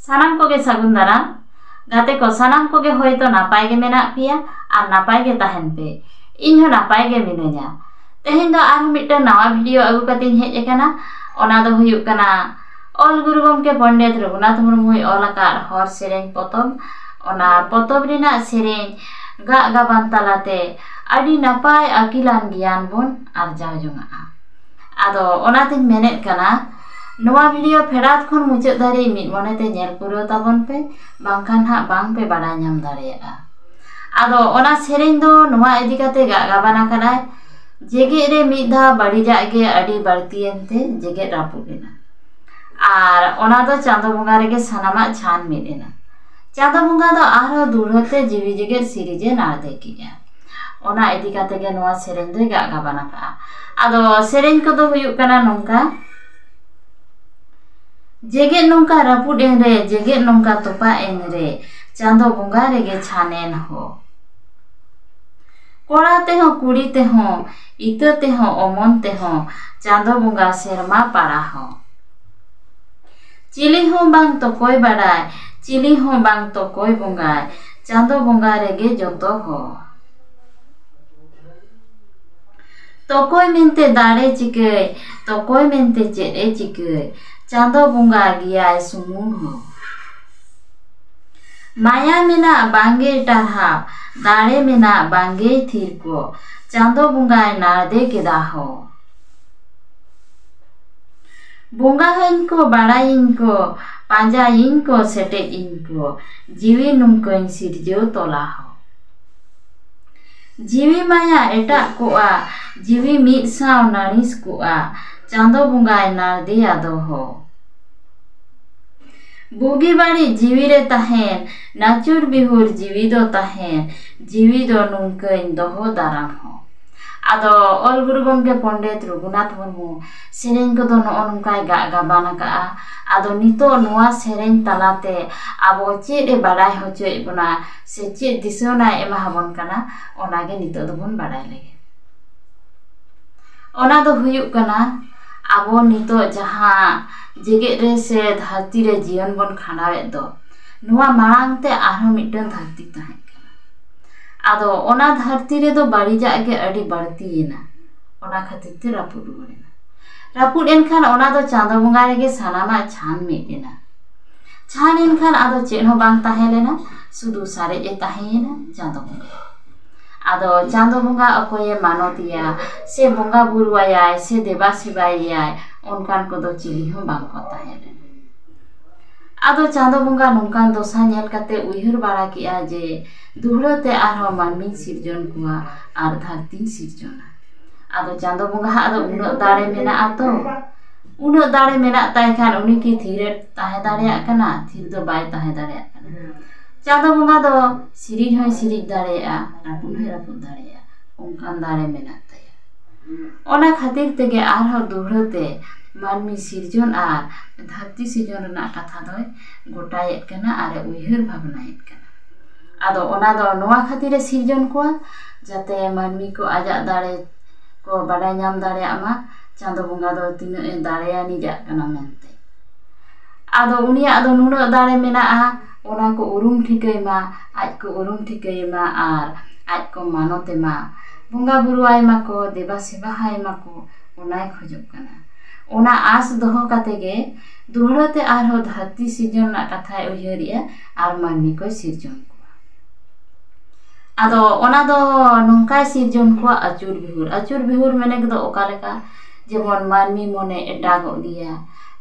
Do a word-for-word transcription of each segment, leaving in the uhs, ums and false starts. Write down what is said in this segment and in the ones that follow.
ᱥᱟᱱᱟᱢ ᱠᱚᱜᱮ ᱥᱟᱹᱜᱩᱱ ᱫᱟᱨᱟᱢ᱾ ᱜᱟᱛᱮ ᱠᱚ, ᱥᱟᱱᱟᱢ ᱠᱚᱜᱮ ᱦᱚᱭᱛᱚ ᱱᱟᱯᱟᱭ ᱜᱮ ᱢᱮᱱᱟᱜ ᱯᱮᱭᱟ ᱟᱨ ᱱᱟᱯᱟᱭ ᱜᱮ ᱛᱟᱦᱮᱱ ᱯᱮ᱾ ᱤᱧ ᱦᱚᱸ ᱱᱟᱯᱟᱭ ᱜᱮ ᱢᱤᱱᱟᱹᱧᱟ᱾ ᱛᱮᱦᱮᱧ ᱫᱚ ᱟᱨᱦᱚᱸ ᱢᱤᱫᱴᱟᱝ ᱱᱟᱣᱟ ᱵᱷᱤᱰᱤᱭᱳ ᱟᱹᱜᱩ ᱠᱟᱛᱮᱧ ᱦᱮᱡ ᱟᱠᱟᱱᱟ᱾ ᱚᱱᱟ ᱫᱚ ᱦᱩᱭᱩᱜ ᱠᱟᱱᱟ ᱚᱞ ᱜᱩᱨᱩ ᱜᱚᱢᱠᱮ ᱯᱚᱱᱰᱤᱛ ᱨᱚᱜᱷᱩᱱᱟᱛᱷ ᱢᱩᱨᱢᱩᱭ ᱚᱞ ᱟᱠᱟᱫ ᱦᱚᱲ ᱥᱮᱨᱮᱧ ᱯᱚᱛᱚᱵ᱾ ᱚᱱᱟ ᱯᱚᱛᱚᱵ ᱨᱮᱱᱟᱜ ᱥᱮᱨᱮᱧ ᱜᱟᱜ ᱜᱟᱵᱟᱱ ᱛᱟᱞᱟᱛᱮ ᱟᱹᱰᱤ ᱱᱟᱯᱟᱭ ᱟᱹᱠᱤᱞᱟᱱ ᱜᱮᱭᱟᱱ ᱵᱚᱱ ᱟᱨᱡᱟᱣ ᱡᱚᱝᱟᱜᱼᱟ᱾ ᱟᱫᱚ ᱚᱱᱟᱛᱤᱧ ᱢᱮᱱᱮᱫ ᱠᱟᱱᱟ, ᱱᱚᱣᱟ ᱵᱷᱤᱰᱤᱭᱳ ᱯᱷᱮᱰᱟᱛ ᱠᱷᱚᱱ ᱢᱩᱪᱟᱹᱫ ᱫᱷᱟᱹᱨᱤᱡ ᱢᱤᱫ ᱢᱚᱱᱮᱛᱮ ᱧᱮᱞ ᱯᱩᱨᱟᱹᱣ ᱛᱟᱵᱚᱱ ᱯᱮ, ᱵᱟᱝᱠᱷᱟᱱ ᱦᱟᱸᱜ ᱵᱟᱝ ᱯᱮ ᱵᱟᱲᱟᱭ ᱧᱟᱢ ᱫᱟᱲᱮᱭᱟᱜᱼᱟ᱾ ᱟᱫᱚ ᱚᱱᱟ ᱥᱮᱨᱮᱧ ᱫᱚ ᱱᱚᱣᱟ ᱤᱫᱤ ᱠᱟᱛᱮ ᱜᱟᱜ ᱜᱟᱵᱟᱱ ᱟᱠᱟᱫᱟᱭ, ᱡᱮᱜᱮᱫ ᱨᱮ ᱢᱤᱫ ᱫᱷᱟᱣ ᱵᱟᱹᱲᱤᱡᱟᱜ ᱜᱮ ᱟᱹᱰᱤ ᱵᱟᱹᱲᱛᱤᱭᱮᱱ ᱛᱮ ᱡᱮᱜᱮᱫ ᱨᱟᱹᱯᱩᱫ ᱮᱱᱟ᱾ ᱟᱨ ᱚᱱᱟ ᱫᱚ ᱪᱟᱸᱫᱚ ᱵᱚᱸᱜᱟ ᱨᱮᱜᱮ ᱥᱟᱱᱟᱢᱟᱜ ᱪᱷᱟᱱ ᱢᱤᱫ ᱮᱱᱟ᱾ ᱪᱟᱸᱫᱚ ᱵᱚᱸᱜᱟ ᱫᱚ ᱟᱨᱦᱚᱸ ᱫᱩᱞᱦᱟᱹ ᱛᱮ ᱡᱤᱣᱤ ᱡᱮᱜᱮᱫ ᱥᱤᱨᱤᱡᱮ ᱱᱟᱲᱫᱮ ᱠᱮᱜᱼᱟ᱾ ᱚᱱᱟ ᱤᱫᱤ ᱠᱟᱛᱮ ᱜᱮ ᱱᱚᱣᱟ ᱥᱮᱨᱮᱧ ᱫᱚᱭ ᱜᱟᱜ ᱜᱟᱵᱟᱱ ᱟᱠᱟᱜᱼᱟ᱾ ᱟᱫᱚ ᱥᱮᱨᱮᱧ ᱠᱚᱫᱚ ᱦᱩᱭᱩᱜ ᱠᱟᱱᱟ ᱱᱚᱝᱠᱟ: ᱡᱮᱜᱮᱫ ᱱᱚᱝᱠᱟ ᱨᱟᱹᱯᱩᱫ ᱮᱱ ᱨᱮ, ᱡᱮᱜᱮᱫ ᱱᱚᱝᱠᱟ ᱛᱚᱯᱟᱜ ᱮᱱ ᱨᱮ, ᱪᱟᱸᱫᱚ ᱵᱚᱸᱜᱟ ᱨᱮᱜᱮ ᱪᱷᱟᱱᱮᱱ ᱦᱚ᱾ ᱠᱚᱲᱟ ᱛᱮᱦᱚᱸ ᱠᱩᱲᱤ ᱛᱮᱦᱚᱸ, ᱤᱛᱟᱹ ᱛᱮᱦᱚᱸ ᱚᱢᱚᱱ ᱛᱮᱦᱚᱸ, ᱪᱟᱸᱫᱚ ᱵᱚᱸᱜᱟ ᱥᱮᱨᱢᱟ ᱯᱟᱲᱟ ᱦᱚᱸ᱾ ᱪᱤᱞᱤ ᱦᱚᱸ ᱵᱟᱝ ᱛᱚᱠᱚᱭ ᱵᱟᱲᱟᱭ, ᱪᱤᱞᱤ ᱦᱚᱸ ᱵᱟᱝ ᱛᱚᱠᱚᱭ ᱵᱚᱸᱜᱟᱭ, ᱪᱟᱸᱫᱚ ᱵᱚᱸᱜᱟ ᱨᱮᱜᱮ ᱡᱚᱛᱚ ᱦᱚᱸ᱾ ᱛᱚᱠᱚᱭ ᱢᱮᱱᱛᱮ ᱫᱟᱲᱮ ᱪᱤᱠᱟᱹᱭ, ᱛᱚᱠᱚᱭ ᱢᱮᱱᱛᱮ ᱪᱮᱫ ᱮ ᱪᱤᱠᱟᱹᱭ, ᱪᱟᱸᱫᱚ ᱵᱚᱸᱜᱟ ᱜᱮᱭᱟᱭ ᱥᱩᱢᱩᱝ ᱦᱚᱸ᱾ ᱢᱟᱭᱟ ᱢᱮᱱᱟᱜ ᱵᱟᱝᱜᱮ ᱴᱟᱨᱦᱟᱣ, ᱫᱟᱲᱮ ᱢᱮᱱᱟᱜ ᱵᱟᱝᱜᱮ ᱛᱷᱤᱨ ᱠᱚ, ᱪᱟᱸᱫᱚ ᱵᱚᱸᱜᱟᱭ ᱱᱟᱲᱫᱮ ᱠᱮᱫᱟ ᱦᱚ᱾ ᱵᱚᱸᱜᱟ ᱦᱚᱸᱧ ᱠᱚ ᱵᱟᱲᱟᱭᱤᱧ ᱠᱚ, ᱯᱟᱸᱡᱟᱭᱤᱧ ᱠᱚ ᱥᱮᱴᱮᱡ ᱤᱧ ᱠᱚ, ᱡᱤᱣᱤ ᱱᱚᱝᱠᱟᱹᱧ ᱥᱤᱨᱡᱟᱹᱣ ᱛᱚᱞᱟ ᱦᱚ᱾ ᱡᱤᱣᱤ ᱢᱟᱭᱟ ᱮᱴᱟᱜ ᱠᱚᱜᱼᱟ, ᱡᱤᱣᱤ ᱢᱤᱫ ᱥᱟᱶ ᱱᱟᱹᱲᱤᱥ ᱠᱚᱜᱼᱟ, ᱪᱟᱸᱫᱚ ᱵᱚᱸᱜᱟᱭ ᱱᱟᱲᱫᱮᱭᱟ ᱫᱚᱦᱚ᱾ ᱵᱩᱜᱤ ᱵᱟᱹᱲᱤᱡ ᱡᱤᱣᱤ ᱨᱮ ᱛᱟᱦᱮᱱ, ᱱᱟᱹᱪᱩᱨ ᱵᱤᱦᱩᱨ ᱡᱤᱣᱤ ᱫᱚ ᱛᱟᱦᱮᱱ, ᱡᱤᱣᱤ ᱫᱚ ᱱᱚᱝᱠᱟᱹᱧ ᱫᱚᱦᱚ ᱫᱟᱨᱟᱢ ᱦᱚᱸ᱾ ᱟᱫᱚ ᱚᱞ ᱜᱩᱨᱩ ᱜᱚᱢᱠᱮ ᱯᱚᱱᱰᱤᱛ ᱨᱚᱜᱷᱩᱱᱟᱛᱷ ᱢᱩᱨᱢᱩ ᱥᱮᱨᱮᱧ ᱠᱚᱫᱚ ᱱᱚᱜᱼᱚ ᱱᱚᱝᱠᱟᱭ ᱜᱟᱜ ᱜᱟᱵᱟᱱ ᱟᱠᱟᱜᱼᱟ᱾ ᱟᱫᱚ ᱱᱤᱛᱚᱜ ᱱᱚᱣᱟ ᱥᱮᱨᱮᱧ ᱛᱟᱞᱟᱛᱮ ᱟᱵᱚ ᱪᱮᱫ ᱮ ᱵᱟᱰᱟᱭ ᱦᱚᱪᱚᱭᱮᱫ ᱵᱚᱱᱟ ᱥᱮ ᱪᱮᱫ ᱫᱤᱥᱟᱹᱣᱱᱟᱭ ᱮᱢᱟ ᱟᱵᱚᱱ ᱠᱟᱱᱟ, ᱚᱱᱟᱜᱮ ᱱᱤᱛᱚᱜ ᱫᱚᱵᱚᱱ ᱵᱟᱰᱟᱭ ᱞᱮᱜᱮ᱾ ᱚᱱᱟ ᱫᱚ ᱦᱩᱭᱩᱜ ᱠᱟᱱᱟ, ᱟᱵᱚ ᱱᱤᱛᱚᱜ ᱡᱟᱦᱟᱸ ᱡᱮᱜᱮᱛ ᱨᱮ ᱥᱮ ᱫᱷᱟᱹᱨᱛᱤ ᱨᱮ ᱡᱤᱭᱚᱱ ᱵᱚᱱ ᱠᱷᱟᱸᱰᱟᱣᱮᱫ ᱫᱚ, ᱱᱚᱣᱟ ᱢᱟᱲᱟᱝ ᱛᱮ ᱟᱨᱦᱚᱸ ᱢᱤᱫᱴᱟᱝ ᱫᱷᱟᱹᱨᱛᱤ ᱛᱟᱦᱮᱸ ᱠᱟᱱᱟ᱾ ᱟᱫᱚ ᱚᱱᱟ ᱫᱷᱟᱹᱨᱛᱤ ᱨᱮᱫᱚ ᱵᱟᱹᱲᱤᱡᱟᱜ ᱜᱮ ᱟᱹᱰᱤ ᱵᱟᱹᱲᱛᱤᱭᱮᱱᱟ᱾ ᱚᱱᱟ ᱠᱷᱟᱹᱛᱤᱨ ᱛᱮ ᱨᱟᱹᱯᱩᱫ ᱨᱩᱣᱟᱹᱲᱮᱱᱟ᱾ ᱨᱟᱹᱯᱩᱫ ᱮᱱᱠᱷᱟᱱ ᱚᱱᱟ ᱫᱚ ᱪᱟᱸᱫᱚ ᱵᱚᱸᱜᱟ ᱨᱮᱜᱮ ᱥᱟᱱᱟᱢᱟᱜ ᱪᱷᱟᱱ ᱢᱤᱫ ᱮᱱᱟ᱾ ᱪᱷᱟᱱ ᱮᱱᱠᱷᱟᱱ ᱟᱫᱚ ᱪᱮᱫ ᱦᱚᱸ ᱵᱟᱝ ᱛᱟᱦᱮᱸ ᱞᱮᱱᱟ, ᱥᱩᱫᱷᱩ ᱥᱟᱨᱮᱡ ᱮ ᱛᱟᱦᱮᱸᱭᱮᱱᱟ ᱪᱟᱸᱫᱚ ᱵᱚᱸᱜᱟ᱾ ᱟᱫᱚ ᱪᱟᱸᱫᱚ ᱵᱚᱸᱜᱟ ᱚᱠᱚᱭᱮ ᱢᱟᱱᱚᱛᱮᱭᱟ ᱥᱮ ᱵᱚᱸᱜᱟ ᱵᱩᱨᱩᱣᱟᱭᱟᱭ ᱥᱮ ᱫᱮᱵᱟ ᱥᱮᱵᱟᱭᱮᱭᱟᱭ, ᱚᱱᱠᱟᱱ ᱠᱚᱫᱚ ᱪᱤᱞᱤ ᱦᱚᱸ ᱵᱟᱝ ᱠᱚ ᱛᱟᱦᱮᱸ ᱞᱮᱱᱟ᱾ ᱟᱫᱚ ᱪᱟᱸᱫᱚ ᱵᱚᱸᱜᱟ ᱱᱚᱝᱠᱟᱱ ᱫᱚᱥᱟ ᱧᱮᱞ ᱠᱟᱛᱮ ᱩᱭᱦᱟᱹᱨ ᱵᱟᱲᱟ ᱠᱮᱜᱼᱟ ᱡᱮ ᱫᱩᱦᱲᱟᱹ ᱛᱮ ᱟᱨᱦᱚᱸ ᱢᱟᱹᱱᱢᱤᱧ ᱥᱤᱨᱡᱚᱱ ᱠᱚᱣᱟ ᱟᱨ ᱫᱷᱟᱹᱨᱛᱤᱧ ᱥᱤᱨᱡᱚᱱᱟ᱾ ᱟᱫᱚ ᱪᱟᱸᱫᱚ ᱵᱚᱸᱜᱟ ᱦᱟᱜ ᱫᱚ ᱩᱱᱟᱹᱜ ᱫᱟᱲᱮ ᱢᱮᱱᱟᱜᱼᱟ ᱛᱚ, ᱩᱱᱟᱹᱜ ᱫᱟᱲᱮ ᱢᱮᱱᱟᱜ ᱛᱟᱭ ᱠᱷᱟᱱ ᱩᱱᱤ ᱠᱤ ᱛᱷᱤᱨᱮ ᱛᱟᱦᱮᱸ ᱫᱟᱲᱮᱭᱟᱜ ᱠᱟᱱᱟ? ᱛᱷᱤᱨ ᱫᱚ ᱵᱟᱭ ᱛᱟᱦᱮᱸ ᱫᱟᱲᱮᱭᱟᱜ ᱠᱟᱱᱟ᱾ ᱪᱟᱸᱫᱚ ᱵᱚᱸᱜᱟ ᱫᱚ ᱥᱤᱨᱤᱡ ᱦᱚᱸᱭ ᱥᱤᱨᱤᱡ ᱫᱟᱲᱮᱭᱟᱜᱼᱟ, ᱨᱟᱹᱯᱩᱫ ᱦᱚᱸᱭ ᱨᱟᱹᱯᱩᱫ ᱫᱟᱲᱮᱭᱟᱜᱼᱟ, ᱚᱱᱠᱟᱱ ᱫᱟᱲᱮ ᱢᱮᱱᱟᱜ ᱛᱟᱭᱟ᱾ ᱚᱱᱟ ᱠᱷᱟᱹᱛᱤᱨ ᱛᱮᱜᱮ ᱟᱨᱦᱚᱸ ᱫᱩᱦᱲᱟᱹ ᱛᱮ ᱢᱟᱹᱱᱢᱤ ᱥᱤᱨᱡᱚᱱ ᱟᱨ ᱫᱷᱟᱹᱨᱛᱤ ᱥᱤᱨᱡᱚᱱ ᱨᱮᱱᱟᱜ ᱠᱟᱛᱷᱟ ᱫᱚᱭ ᱜᱚᱴᱟᱭᱮᱫ ᱠᱟᱱᱟ ᱟᱨ ᱮ ᱩᱭᱦᱟᱹᱨ ᱵᱷᱟᱵᱽᱱᱟᱭᱮᱫ ᱠᱟᱱᱟ᱾ ᱟᱫᱚ ᱚᱱᱟ ᱫᱚ ᱱᱚᱣᱟ ᱠᱷᱟᱹᱛᱤᱨ ᱮ ᱥᱤᱨᱡᱚᱱ ᱠᱚᱣᱟ, ᱡᱟᱛᱮ ᱢᱟᱹᱱᱢᱤ ᱠᱚ ᱟᱡᱟᱜ ᱫᱟᱲᱮ ᱠᱚ ᱵᱟᱰᱟᱭ ᱧᱟᱢ ᱫᱟᱲᱮᱭᱟᱜ ᱢᱟ, ᱪᱟᱸᱫᱚ ᱵᱚᱸᱜᱟ ᱫᱚ ᱛᱤᱱᱟᱹᱜ ᱮ ᱫᱟᱲᱮᱭᱟᱱᱤᱡᱟᱜ ᱠᱟᱱᱟ ᱢᱮᱱᱛᱮ᱾ ᱟᱫᱚ ᱩᱱᱤᱭᱟᱜ ᱫᱚ ᱱᱩᱱᱟᱹᱜ ᱫᱟᱲᱮ ᱢᱮᱱᱟᱜᱼᱟ, ᱚᱱᱟ ᱠᱚ ᱩᱨᱩᱢ ᱴᱷᱤᱠᱟᱹᱭ ᱢᱟ, ᱟᱡ ᱠᱚ ᱩᱨᱩᱢ ᱴᱷᱤᱠᱟᱹᱭᱮ ᱢᱟ ᱟᱨ ᱟᱡ ᱠᱚ ᱢᱟᱱᱚᱛᱮ ᱢᱟ, ᱵᱚᱸᱜᱟ ᱵᱩᱨᱩᱣᱟᱭ ᱢᱟᱠᱚ, ᱫᱮᱵᱟ ᱥᱮᱵᱟᱦᱟᱭ ᱢᱟᱠᱚ, ᱚᱱᱟᱭ ᱠᱷᱚᱡᱚᱜ ᱠᱟᱱᱟ᱾ ᱚᱱᱟ ᱟᱸᱥ ᱫᱚᱦᱚ ᱠᱟᱛᱮ ᱜᱮ ᱫᱩᱦᱲᱟᱹ ᱛᱮ ᱟᱨᱦᱚᱸ ᱫᱷᱟᱹᱨᱛᱤ ᱥᱤᱨᱡᱚᱱ ᱨᱮᱱᱟᱜ ᱠᱟᱛᱷᱟᱭ ᱩᱭᱦᱟᱹᱨᱮᱜᱼᱟ ᱟᱨ ᱢᱟᱹᱱᱢᱤ ᱠᱚᱭ ᱥᱤᱨᱡᱚᱱ ᱠᱚᱣᱟ᱾ ᱟᱫᱚ ᱚᱱᱟ ᱫᱚ ᱱᱚᱝᱠᱟᱭ ᱥᱤᱨᱡᱚᱱ ᱠᱚᱣᱟ ᱟᱹᱪᱩᱨ ᱵᱤᱦᱩᱨ᱾ ᱟᱹᱪᱩᱨ ᱵᱤᱦᱩᱨ ᱢᱮᱱᱮᱠ ᱫᱚ ᱚᱠᱟ ᱞᱮᱠᱟ? ᱡᱮᱢᱚᱱ ᱢᱟᱹᱱᱢᱤ ᱢᱚᱱᱮ ᱮᱴᱟᱜᱚᱜ ᱜᱮᱭᱟ,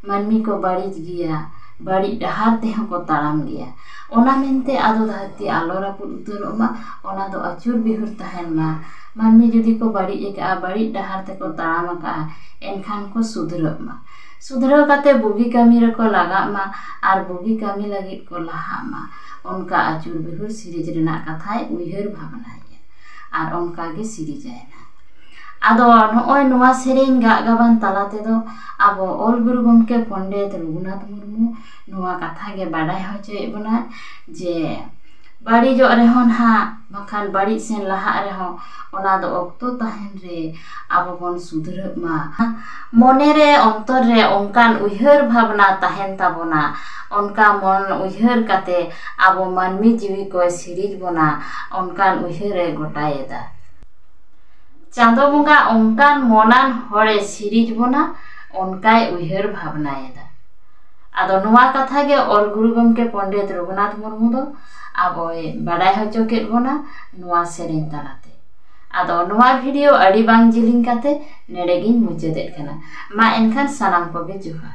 ᱢᱟᱹᱱᱢᱤ ᱠᱚ ᱵᱟᱹᱲᱤᱡ ᱜᱮᱭᱟ, ᱵᱟᱹᱲᱤᱡ ᱰᱟᱦᱟᱨ ᱛᱮᱦᱚᱸ ᱠᱚ ᱛᱟᱲᱟᱢ ᱜᱮᱭᱟ᱾ ᱚᱱᱟ ᱢᱮᱱᱛᱮ ᱟᱫᱚ ᱫᱷᱟᱹᱨᱛᱤ ᱟᱞᱚ ᱨᱟᱹᱯᱩᱫ ᱩᱛᱟᱹᱨᱚᱜ ᱢᱟ, ᱚᱱᱟ ᱫᱚ ᱟᱹᱪᱩᱨ ᱵᱤᱦᱩᱨ ᱛᱟᱦᱮᱱ ᱢᱟ᱾ ᱢᱟᱹᱱᱢᱤ ᱡᱩᱫᱤ ᱠᱚ ᱵᱟᱹᱲᱤᱡ ᱟᱠᱟᱜᱼᱟ, ᱵᱟᱹᱲᱤᱡ ᱰᱟᱦᱟᱨ ᱛᱮᱠᱚ ᱛᱟᱲᱟᱢ ᱟᱠᱟᱜᱼᱟ, ᱮᱱᱠᱷᱟᱱ ᱠᱚ ᱥᱩᱫᱷᱨᱟᱹᱜ ᱢᱟ᱾ ᱥᱩᱫᱷᱨᱟᱹᱣ ᱠᱟᱛᱮ ᱵᱩᱜᱤ ᱠᱟᱹᱢᱤ ᱨᱮᱠᱚ ᱞᱟᱜᱟᱜ ᱢᱟ ᱟᱨ ᱵᱩᱜᱤ ᱠᱟᱹᱢᱤ ᱞᱟᱹᱜᱤᱫ ᱠᱚ ᱞᱟᱦᱟᱜ ᱢᱟ᱾ ᱚᱱᱠᱟ ᱟᱹᱪᱩᱨ ᱵᱤᱦᱩᱨ ᱥᱤᱨᱤᱡᱽ ᱨᱮᱱᱟᱜ ᱠᱟᱛᱷᱟᱭ ᱩᱭᱦᱟᱹᱨ ᱵᱷᱟᱵᱽᱱᱟᱭᱮᱫᱼᱟ ᱟᱨ ᱚᱱᱠᱟ ᱜᱮ ᱥᱤᱨᱤᱡᱟᱭᱮᱱᱟ᱾ ᱟᱫᱚ ᱱᱚᱜᱼᱚᱭ ᱱᱚᱣᱟ ᱥᱮᱨᱮᱧ ᱜᱟᱜ ᱜᱟᱵᱟᱱ ᱛᱟᱞᱟ ᱛᱮᱫᱚ ᱟᱵᱚ ᱚᱞ ᱜᱩᱨᱩ ᱜᱚᱢᱠᱮ ᱯᱚᱱᱰᱤᱛ ᱨᱚᱜᱷᱩᱱᱟᱛᱷ ᱢᱩᱨᱢᱩ ᱱᱚᱣᱟ ᱠᱟᱛᱷᱟ ᱜᱮ ᱵᱟᱰᱟᱭ ᱦᱚᱪᱚᱭᱮᱫ ᱵᱚᱱᱟ ᱡᱮ ᱵᱟᱹᱲᱤᱡᱚᱜ ᱨᱮᱦᱚᱸ ᱱᱟᱦᱟᱜ, ᱵᱟᱠᱷᱟᱱ ᱵᱟᱹᱲᱤᱡ ᱥᱮᱱ ᱞᱟᱦᱟᱜ ᱨᱮᱦᱚᱸ, ᱚᱱᱟ ᱫᱚ ᱚᱠᱛᱚ ᱛᱟᱦᱮᱱ ᱨᱮ ᱟᱵᱚ ᱵᱚᱱ ᱥᱩᱫᱷᱨᱟᱹᱜ ᱢᱟ᱾ ᱢᱚᱱᱮ ᱨᱮ, ᱚᱱᱛᱚᱨ ᱨᱮ ᱚᱱᱠᱟᱱ ᱩᱭᱦᱟᱹᱨ ᱵᱷᱟᱵᱽᱱᱟ ᱛᱟᱦᱮᱱ ᱛᱟᱵᱚᱱᱟ, ᱚᱱᱠᱟ ᱢᱚᱱ ᱩᱭᱦᱟᱹᱨ ᱠᱟᱛᱮ ᱟᱵᱚ ᱢᱟᱹᱱᱢᱤ ᱡᱤᱣᱤ ᱠᱚᱭ ᱥᱤᱨᱤᱡ ᱵᱚᱱᱟ, ᱚᱱᱠᱟᱱ ᱩᱭᱦᱟᱹᱨ ᱮ ᱜᱚᱴᱟᱭᱮᱫᱟ᱾ ᱪᱟᱸᱫᱚ ᱵᱚᱸᱜᱟ ᱚᱱᱠᱟᱱ ᱢᱚᱱᱟᱱ ᱦᱚᱲᱮ ᱥᱤᱨᱤᱡ ᱵᱚᱱᱟ, ᱚᱱᱠᱟᱭ ᱩᱭᱦᱟᱹᱨ ᱵᱷᱟᱵᱽᱱᱟᱭᱮᱫᱟ᱾ ᱟᱫᱚ ᱱᱚᱣᱟ ᱠᱟᱛᱷᱟ ᱜᱮ ᱚᱞ ᱜᱩᱨᱩ ᱜᱚᱢᱠᱮ ᱯᱚᱱᱰᱤᱛ ᱨᱚᱜᱷᱩᱱᱟᱛᱷ ᱢᱩᱨᱢᱩ ᱫᱚ ᱟᱵᱚᱭ ᱵᱟᱰᱟᱭ ᱦᱚᱪᱚ ᱠᱮᱫ ᱵᱚᱱᱟ ᱱᱚᱣᱟ ᱥᱮᱨᱮᱧ ᱛᱟᱞᱟᱛᱮ᱾ ᱟᱫᱚ ᱱᱚᱣᱟ ᱵᱷᱤᱰᱤᱭᱳ ᱟᱹᱰᱤ ᱵᱟᱝ ᱡᱤᱞᱤᱧ ᱠᱟᱛᱮ ᱱᱚᱰᱮ ᱜᱤᱧ ᱢᱩᱪᱟᱹᱫᱮᱫ ᱠᱟᱱᱟ᱾ ᱢᱟ ᱮᱱᱠᱷᱟᱱ ᱥᱟᱱᱟᱢ ᱠᱚᱜᱮ ᱡᱚᱦᱟᱨ᱾